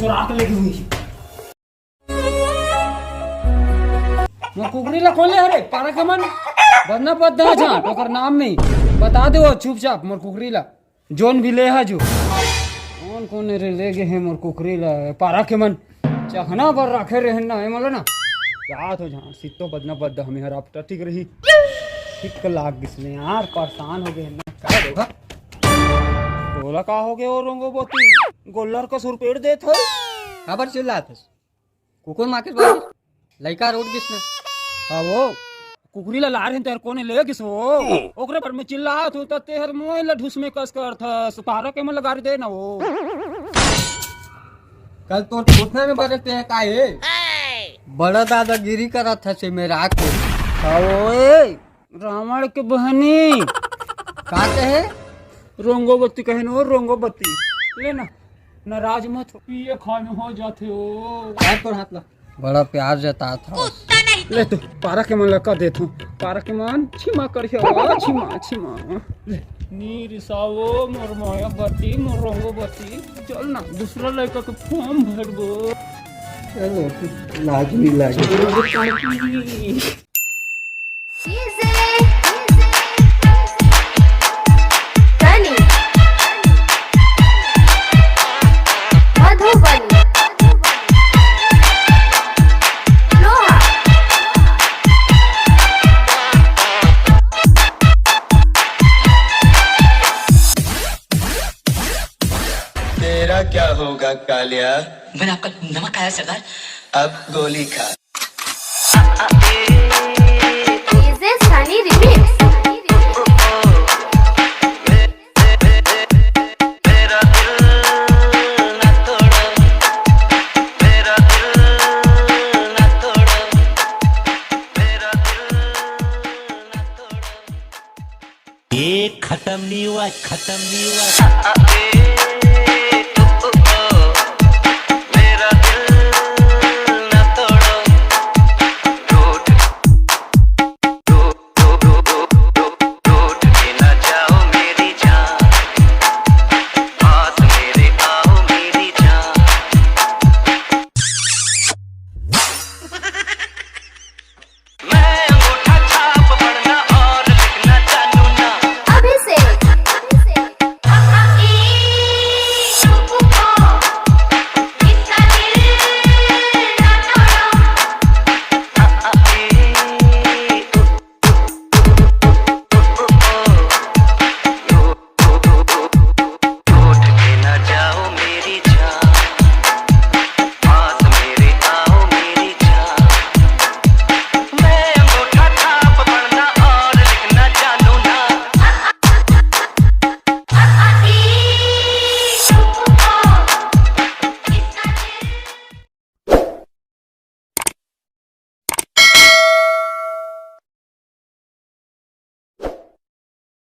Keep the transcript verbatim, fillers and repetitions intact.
राख लेके हुई। मोर कुकरी ला कोन ले हरे? पारा के मन बदना पद्दा झांट, ओकर नाम नहीं। बता दे वो चुपचाप मोर कुकरी ला। जोन भी ले हा जो। कोन कोन रे ले गे हे मोर कुकरी ला? पारा के मन चखना बर राखे रहे ना, ए मोला ना। क्या तो झांट सित्तो बदना पद्दा हमें हर आप ठीक रही। ठीक लाग गिस ने यार, परेशान हो गए ना। का रे बा? तोला का हो गए ओ रोंगो बोती? गोल्लर का सुर पेड़ देत हो? काबर चिल्लात हस? कुकुर मार के बाहर लइका रोड गिस ना। हाँ वो, कुकरी ला लार हिन तेर कोने ले गिस वो। ओकरे पर मैं चिल्लात हूँ, त तेहर मोय ला ढुस में कस करथस। पारा के मन ला गारी दे ना वो। कल तोर कोठा में बदलते हैं का हे? बड़ा दादागिरी करत हस मेरा के। हाँ वो, ए, रावण के बहनी। का कहे? रोंगोबत्ती कहे न, वो रोंगोबत्ती। ले ना, नाराज मत हो। पिए खाने हो जाते हो। यार, तोर हाथ ला। बड़ा प्यार जतात हस। ले तू, पारा के मन ला कर देत हूँ। पारा के मन, छिमा करिया, छिमा, छिमा। ले। नी रिसावो, मोर मायावती, मोर रोंगोबत्ती। चल ना, दूसरा लड़का के फॉर्म भरबो। चलो, लाज नहीं लागे। तेरा क्या होगा कालिया? मैंने आपका नमक खाया सरदार। अब गोली खा। ये खत्म नहीं हुआ, खत्म नहीं हुआ।